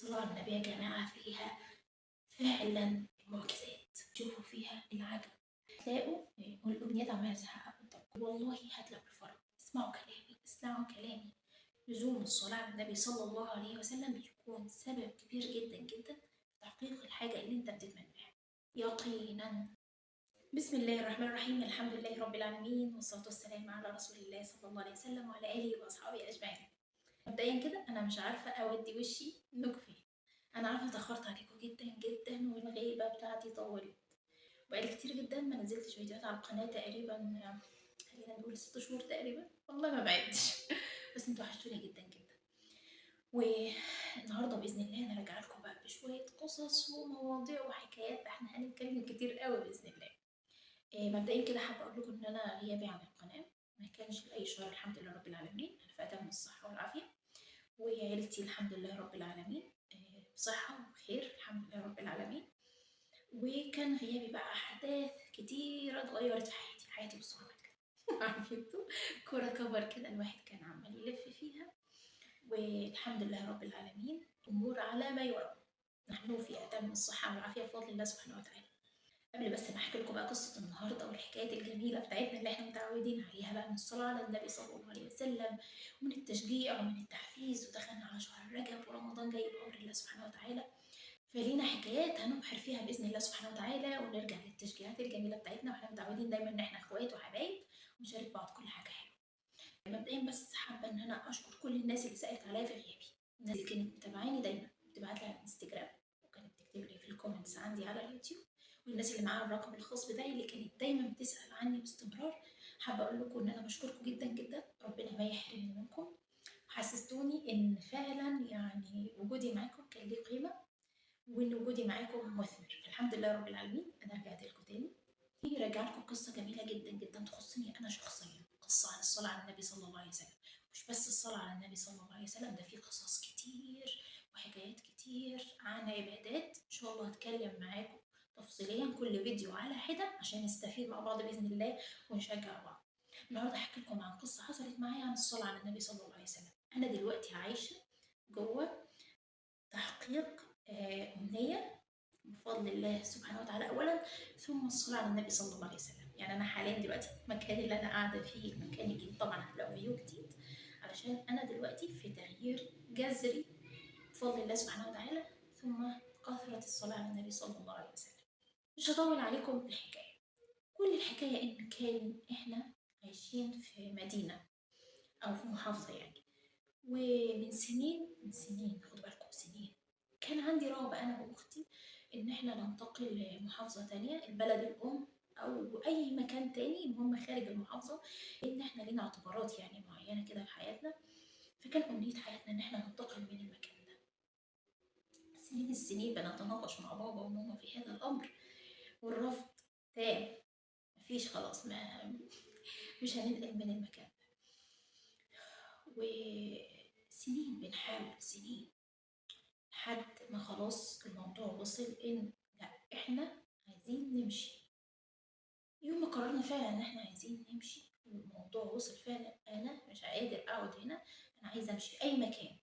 الصلاة على النبي يا جماعة فيها فعلا معجزات، تشوفوا فيها العجب، تلاقوا والأمنيات عمالة تتحقق قدامكم، والله هتلاقوا الفرج. اسمعوا كلامي، اسمعوا كلامي. لزوم الصلاة على النبي صلى الله عليه وسلم بيكون سبب كبير جدا جدا في تحقيق الحاجة اللي انت بتتمناها يقينا. بسم الله الرحمن الرحيم، الحمد لله رب العالمين، والصلاة والسلام على رسول الله صلى الله عليه وسلم وعلى آله وأصحابه أجمعين. مبدئيا كده أنا مش عارفة أودي وشي منكم فين، أنا عارفة اتأخرت عليكم جدا جدا والغيبة بتاعتي طولت، بقالي كتير جدا ما نزلتش فيديوهات على القناة، تقريبا خلينا نقول 6 شهور تقريبا، والله ما بعدش بس انتوا وحشتوني جدا جدا. والنهارده باذن الله انا راجعه لكم بقى بشوية قصص ومواضيع وحكايات، احنا هنتكلم كتير قوي باذن الله. مبدئيا كده حابة اقول لكم ان انا غيابي عن القناة ما كانش لاي شهر، الحمد لله رب العالمين، انا في اتم الصحة والعافية، وعيلتي الحمد لله رب العالمين بصحة وخير الحمد لله رب العالمين. وكان غيابي بقى احداث كتيرة اتغيرت في حياتي، حياتي بصوا عملت كده عارفين انتوا كورة كبر كده الواحد كان عمال يلف فيها، والحمد لله رب العالمين امور على ما يرام، نحن في اتم الصحة والعافية بفضل الله سبحانه وتعالى. قبل بس ما احكي لكم بقى قصة النهارده والحكايات الجميلة بتاعتنا اللي احنا متعودين عليها بقى من الصلاة على النبي صلى الله عليه وسلم ومن التشجيع ومن التحفيز، ودخلنا على شهر رجب ورمضان جاي بامر الله سبحانه وتعالى، فلينا حكايات هنبحر فيها باذن الله سبحانه وتعالى، ونرجع للتشجيعات الجميلة بتاعتنا، واحنا متعودين دايما ان احنا اخوات وحبايب ونشارك بعض كل حاجة حلوة. مبدئيا بس حابة ان انا اشكر كل الناس اللي سالت عليا في غيابي، الناس اللي كانت متابعاني دايما بتبعت لي على الانستجرام وكانت بتكتب لي في ال comments عندي على اليوتيوب، والناس اللي معاها الرقم الخاص بتاعي اللي كانت دايما بتسال عني باستمرار. حابة اقول لكم ان انا بشكركم جدا جدا، ربنا ما يحرمني منكم، وحسستوني ان فعلا يعني وجودي معاكم كان ليه قيمة وان وجودي معاكم مثمر، فالحمد لله رب العالمين. انا رجعت لكم تاني، راجع لكم قصة جميلة جدا جدا تخصني انا شخصيا، قصة عن الصلاة على النبي صلى الله عليه وسلم. مش بس الصلاة على النبي صلى الله عليه وسلم، ده في قصص كتير وحكايات كتير عن عبادات، ان شاء الله هتكلم معاكم تفصيليا كل فيديو على حده عشان نستفيد مع بعض باذن الله ونشجع بعض. النهارده هحكي لكم عن قصة حصلت معايا عن الصلاة على النبي صلى الله عليه وسلم. انا دلوقتي عايشه جوه تحقيق أمنية بفضل الله سبحانه وتعالى أولا، ثم الصلاة على النبي صلى الله عليه وسلم. يعني أنا حاليا دلوقتي المكان اللي أنا قاعدة فيه المكان الجديد، طبعا هتلاقوا فيديو جديد، علشان أنا دلوقتي في تغيير جذري بفضل الله سبحانه وتعالى ثم كثرة الصلاة على النبي صلى الله عليه وسلم. مش هطول عليكم الحكاية، كل الحكاية إن كان إحنا عايشين في مدينة أو في محافظة يعني، ومن سنين من سنين خدوا بالكم سنين كان عندي رغبة أنا وأختي إن إحنا ننتقل لمحافظة تانية، البلد الأم أو أي مكان تاني، المهم خارج المحافظة، لأن إحنا لينا اعتبارات يعني معينة كده في حياتنا، فكان أمنية حياتنا إن إحنا ننتقل من المكان ده. سنين السنين بنتناقش مع بابا وماما في هذا الأمر، والرفض تام، مفيش خلاص، ما مش هننقل من المكان ده. وسنين بنحاول سنين لحد ما خلاص الموضوع وصل ان لا احنا عايزين نمشي. يوم ما قررنا فعلا ان احنا عايزين نمشي والموضوع وصل فعلا انا مش قادر اقعد هنا، انا عايزه امشي اي مكان،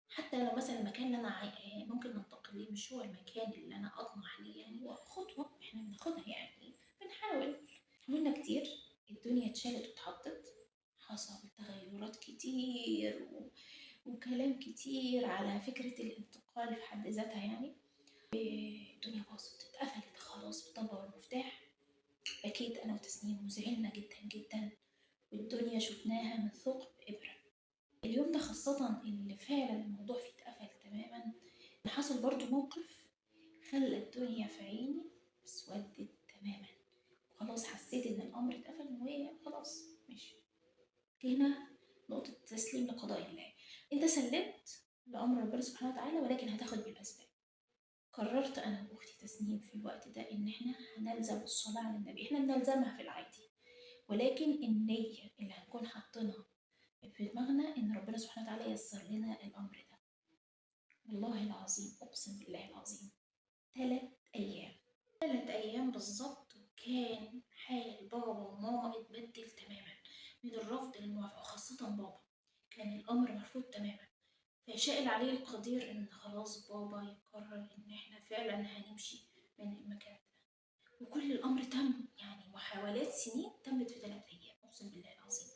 حتى لو مثلا المكان اللي انا ممكن ننتقل ليه مش هو المكان اللي انا اطمح ليه، يعني هو خطوة احنا بناخدها، يعني بنحاول. حاولنا كتير، الدنيا اتشالت واتحطت، حصل تغيرات كتير وكلام كتير على فكرة الانتقال في حد ذاتها، يعني الدنيا باظت اتقفلت خلاص بالطبع والمفتاح. بكيت أنا وتسنيم وزعلنا جدا جدا، والدنيا شفناها من ثقب إبرة. اليوم ده خاصة اللي فعلا الموضوع فيه اتقفل تماما، حصل برضو موقف خلى الدنيا في عيني اسودت تماما، وخلاص حسيت إن الأمر اتقفل وخلاص ماشي. هنا نقطة تسليم لقضاء الله، انت سلمت لأمر ربنا سبحانه وتعالى ولكن هتاخد بالأسباب. قررت أنا وأختي تسنيم في الوقت ده إن إحنا هنلزم الصلاة على النبي، إحنا بنلزمها في العادي، ولكن النية اللي هنكون حاطينها في دماغنا إن ربنا سبحانه وتعالى ييسر لنا الأمر ده. والله العظيم أقسم بالله العظيم 3 أيام، 3 أيام بالظبط، وكان حال بابا وماما اتبدل تماما من الرفض للموافقة، وخاصة بابا كان الأمر مرفوض تماما. فيشاء العلي القدير إن خلاص بابا يقرر إن إحنا فعلا هنمشي من المكان ده، وكل الأمر تم، يعني محاولات سنين تمت في 3 أيام، أقسم بالله العظيم.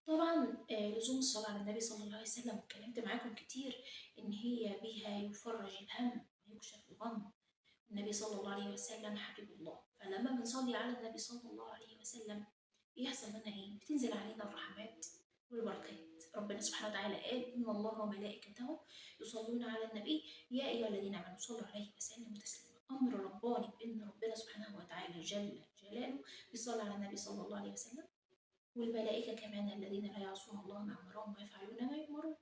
طبعا لزوم الصلاة على النبي صلى الله عليه وسلم، واتكلمت معاكم كتير إن هي بها يفرج الهم ويكشف الغم. النبي صلى الله عليه وسلم حبيب الله، فلما بنصلي على النبي صلى الله عليه وسلم بيحصل لنا إيه؟ بتنزل علينا الرحمات والبركات. ربنا سبحانه وتعالى قال إن الله وملائكته يصلون على النبي يا أيها الذين آمنوا صلوا عليه وسلموا تسليما. أمر رباني بأن ربنا سبحانه وتعالى جل جلاله بيصلي على النبي صلى الله عليه وسلم، والملائكة كمان الذين لا يعصون الله ما أمرهم ويفعلون ما يؤمرون.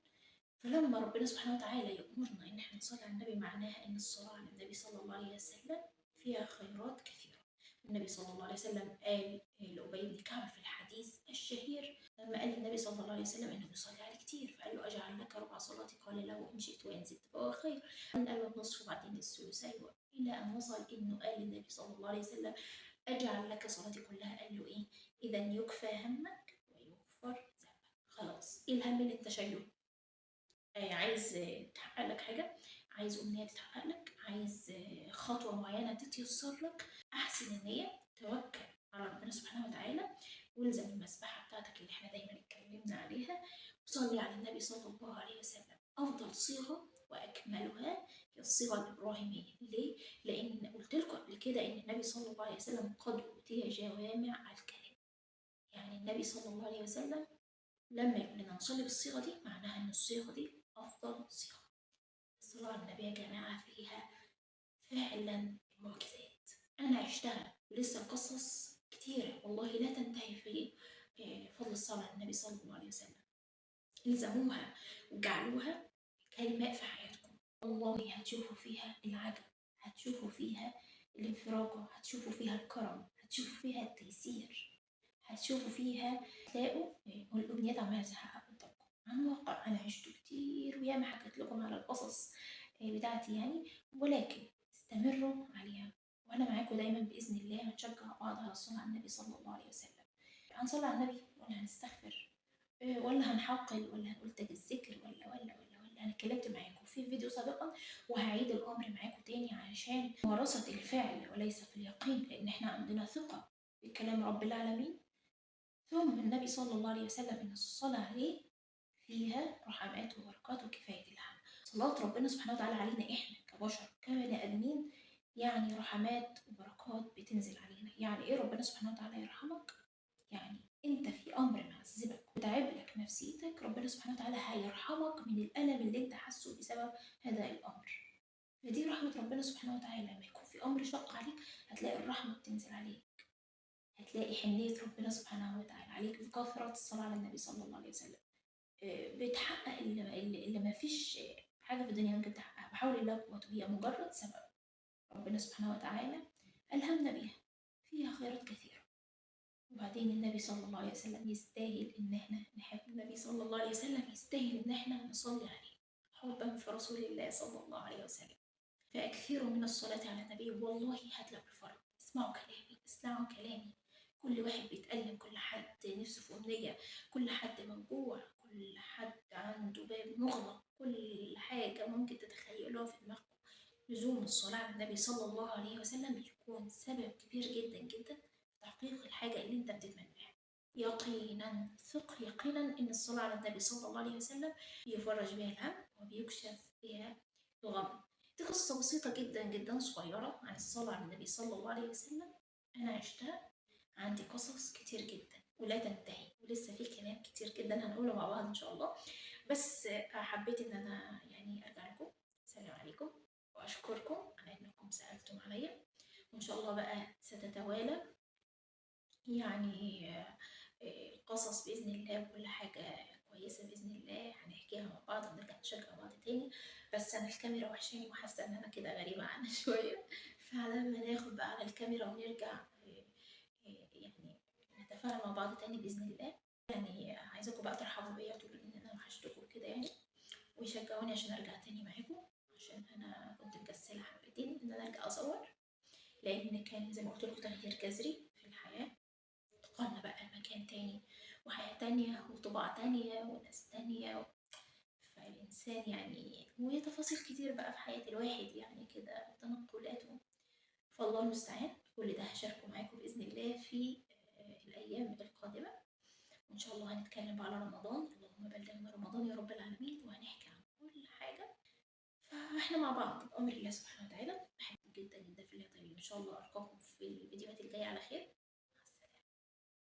فلما ربنا سبحانه وتعالى يأمرنا إن احنا نصلي على النبي، معناها إن الصلاة على النبي صلى الله عليه وسلم فيها خيرات كثيرة. النبي صلى الله عليه وسلم قال لأبي بن كعب في الحديث الشهير لما قال النبي صلى الله عليه وسلم إنه بيصلي عليه كتير، فقال له أجعل لك ربع صلاتي؟ قال له إن شئت وإن زدت فهو خير. قال له النصف وبعدين الثلثين، إلى أن وصل إنه قال للنبي صلى الله عليه وسلم أجعل لك صلاتي كلها. قال له إيه؟ إذا يكفى همك ويغفر ذنبك. خلاص، إيه الهم اللي أنت شايله؟ عايز تحقق لك حاجة، عايز أمنية تتحقق لك، عايز خطوة معينة تتيسر لك، أحسن النية، توكل على ربنا سبحانه وتعالى، والزم المسبحة بتاعتك اللي احنا دايما اتكلمنا عليها، وصلي على النبي صلى الله عليه وسلم. أفضل صيغة وأكملها هي الصيغة الإبراهيمية. ليه؟ لأن قلت لكم قبل كده إن النبي صلى الله عليه وسلم قد أوتي جوامع الكلام. يعني النبي صلى الله عليه وسلم لما يقول لنا نصلي بالصيغة دي، معناها إن الصيغة دي أفضل صيغة. الصلاة على النبي يا جماعة فيها فعلا معجزات، أنا عشتها ولسه القصص كتيرة والله لا تنتهي في فضل الصلاة على النبي صلى الله عليه وسلم. الزموها وجعلوها كلمات في حياتكم، والله هتشوفوا فيها العجب، هتشوفوا فيها الانفراجة، هتشوفوا فيها الكرم، هتشوفوا فيها التيسير، هتشوفوا فيها تلاقوا الأمنيات عمالة تتحقق قدامكم. عن واقع أنا عشته كتير وياما حكيت لكم على القصص بتاعتي يعني، ولكن استمروا عليها وأنا معاكم دايما بإذن الله. هنشجع بعض على الصلاة على النبي صلى الله عليه وسلم. هنصلي على النبي ولا هنستغفر ولا هنحقل ولا هنقول تاج الذكر ولا ولا ولا ولا؟ أنا اتكلمت معاكم في فيديو سابقا وهعيد الأمر معاكم تاني عشان ممارسة الفعل وليس في اليقين، لأن احنا عندنا ثقة بكلام رب العالمين ثم النبي صلى الله عليه وسلم إن الصلاة عليه فيها رحمات وبركات وكفاية الهم. صلاة ربنا سبحانه وتعالى علينا إحنا كبشر كبني آدمين يعني رحمات وبركات بتنزل علينا. يعني إيه ربنا سبحانه وتعالى يرحمك؟ يعني أنت في أمر معذبك وتعب لك نفسيتك، ربنا سبحانه وتعالى هيرحمك من الألم اللي أنت حاسه بسبب هذا الأمر. فدي رحمة ربنا سبحانه وتعالى. لما يكون في أمر شق عليك هتلاقي الرحمة بتنزل عليك، هتلاقي حنية ربنا سبحانه وتعالى عليك بكثرة الصلاة على النبي صلى الله عليه وسلم. بتحقق اللي ما فيش حاجة في الدنيا ممكن تحققها بحول الله وقوته، هي مجرد سبب ربنا سبحانه وتعالى ألهمنا بيها، فيها خيرات كثيرة. وبعدين النبي صلى الله عليه وسلم يستاهل إن احنا نحب النبي صلى الله عليه وسلم، يستاهل إن احنا نصلي عليه حبا في رسول الله صلى الله عليه وسلم. فأكثروا من الصلاة على النبي والله هتلاقوا الفرج. اسمعوا كلامي، اسمعوا كلامي. كل واحد بيتألم، كل حد نفسه في أمنية، كل حد موجوع، كل حد عنده باب مغلق، كل حاجة ممكن تتخيلوها في دماغكم. لزوم الصلاة على النبي صلى الله عليه وسلم بيكون سبب كبير جدا جدا في تحقيق الحاجة اللي انت بتتمناها. يقينا، ثق يقينا ان الصلاة على النبي صلى الله عليه وسلم بيفرج بها الهم وبيكشف بها الغم. دي قصة بسيطة جدا جدا صغيرة عن الصلاة على النبي صلى الله عليه وسلم، أنا عشتها. عندي قصص كتير جدا ولا تنتهي، ولسه في كلام كتير جدا هنقوله مع بعض إن شاء الله، بس حبيت إن أنا يعني أرجع لكم. السلام عليكم وأشكركم على إنكم سألتم عليا، وإن شاء الله بقى ستتوالى يعني القصص بإذن الله، وكل حاجة كويسة بإذن الله هنحكيها مع بعض ونرجع نشجع بعض تاني. بس أنا الكاميرا وحشاني وحاسة إن أنا كده غريبة عنها شوية، فلما ناخد بقى على الكاميرا ونرجع يعني نتفاعل مع بعض تاني بإذن الله. يعني عايزاكم بقى ترحبوا بيا وتقولوا إن أنا وحشتكم كده يعني، ويشجعوني عشان أرجع تاني معاكم، عشان أنا كنت مكسلة حبتين إن أنا أرجع أصور، لأن كان زي ما قلت لكم تغيير جذري في الحياة. انتقلنا بقى لمكان تاني وحياة تانية وطباع تانية وناس تانية فالإنسان يعني وتفاصيل كتير بقى في حياة الواحد يعني كده تنقلاته، فالله المستعان. كل ده هشاركه معاكم بإذن الله في الأيام القادمة، وإن شاء الله هنتكلم بقى على رمضان، اللهم بلغنا رمضان يا رب العالمين، وهنحكي عن كل حاجة. فإحنا مع بعض بأمر الله سبحانه وتعالى. بحبكم جدا جدا في الله طيب، إن شاء الله ألقاكم في الفيديوهات الجاية على خير.